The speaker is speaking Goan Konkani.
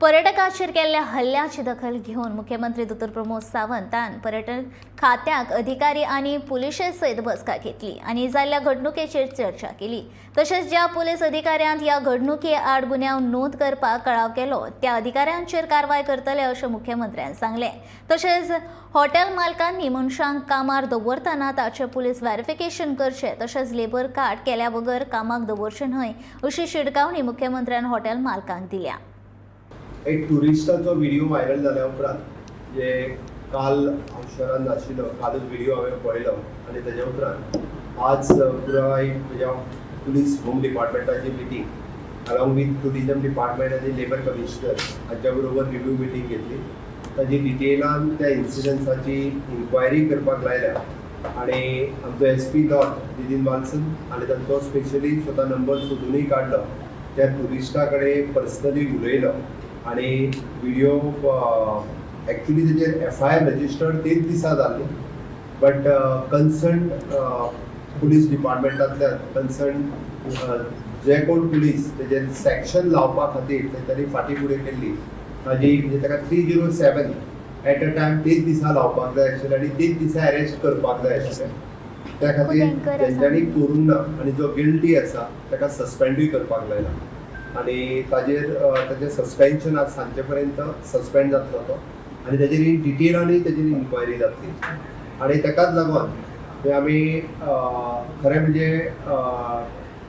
पर्यटकाचेर केल्ल्या हल्ल्याची दखल घेवन मुख्यमंत्री दोतोर प्रमोद सावंतान पर्यटन खात्याक अधिकारी आनी पुलिशे सयत बसका घेतली आनी जाल्ल्या घडणुकेचेर चर्चा केली. तशेंच ज्या पुलीस अधिकाऱ्यांत ह्या घडणुके आड गुन्यांव नोंद करपाक कळाव केलो त्या अधिकाऱ्यांचेर कारवाय करतले अशें मुख्यमंत्र्यान सांगलें. तशेंच हॉटेल मालकांनी मनशांक कामार दवरतना ताचें पुलीस व्हेरिफिकेशन करचें, तशेंच लेबर कार्ड केल्या बगर कामाक दवरचें न्हय अशी शिटकावणी मुख्यमंत्र्यान हॉटेल मालकांक दिल्या. एक ट्युरिस्टाचो व्हिडिओ व्हायरल जाल्या उपरांत, जे काल हांव शहरान नाशिल्लो, कालूच व्हिडिओ हांवें पळयलो आनी तेज्या उपरांत आज पुराय म्हज्या पुलीस होम डिपार्टमेंटाची meeting along with tourism department आनी लेबर कमिशनर हांच्या बरोबर रिव्यू मिटींग घेतली. ताजी डिटेलान त्या इन्सिडंट्साची इन्क्वायरी करपाक लायल्या आनी आमचो S P north Nitin Valsan आनी तांचो स्पेशली स्वता नंबर सोदूनय काडलो, त्या ट्युरिस्टा कडेन पर्सनली उलयलो आनी व्हिडिओ एक्चुली तेजेर एफआयआर रजिस्टर्ड तेच दिसा जाल्ली, बट कन्सर्न पुलीस डिपार्टमेंटांतल्यान कन्सर्न जे कोण पुलीस तेजेर सेक्शन लावपा खातीर तेंच्यांनी फाटीं फुडें केल्ली. ताजी म्हणजे ताका 307 एट अ टायम तेच दिसा लावपाक जाय आशिल्लें आनी तेच दिसा अरेस्ट करपाक जाय आशिल्लें. त्या खातीर anchor आसा. तेंच्यांनी करूंक ना आनी जो गिल्टी आसा ताका सस्पेंडूय करपाक लायला आनी ताजेर ताजें सस्पेन्शन आज सांजे पर्यंत सस्पेंड जातलो तो आनी ताजेर इन डिटेलानूय ताजेर इन्क्वायरी जातली. आनी ताकाच लागून म्हणजे आमी खरें म्हणजे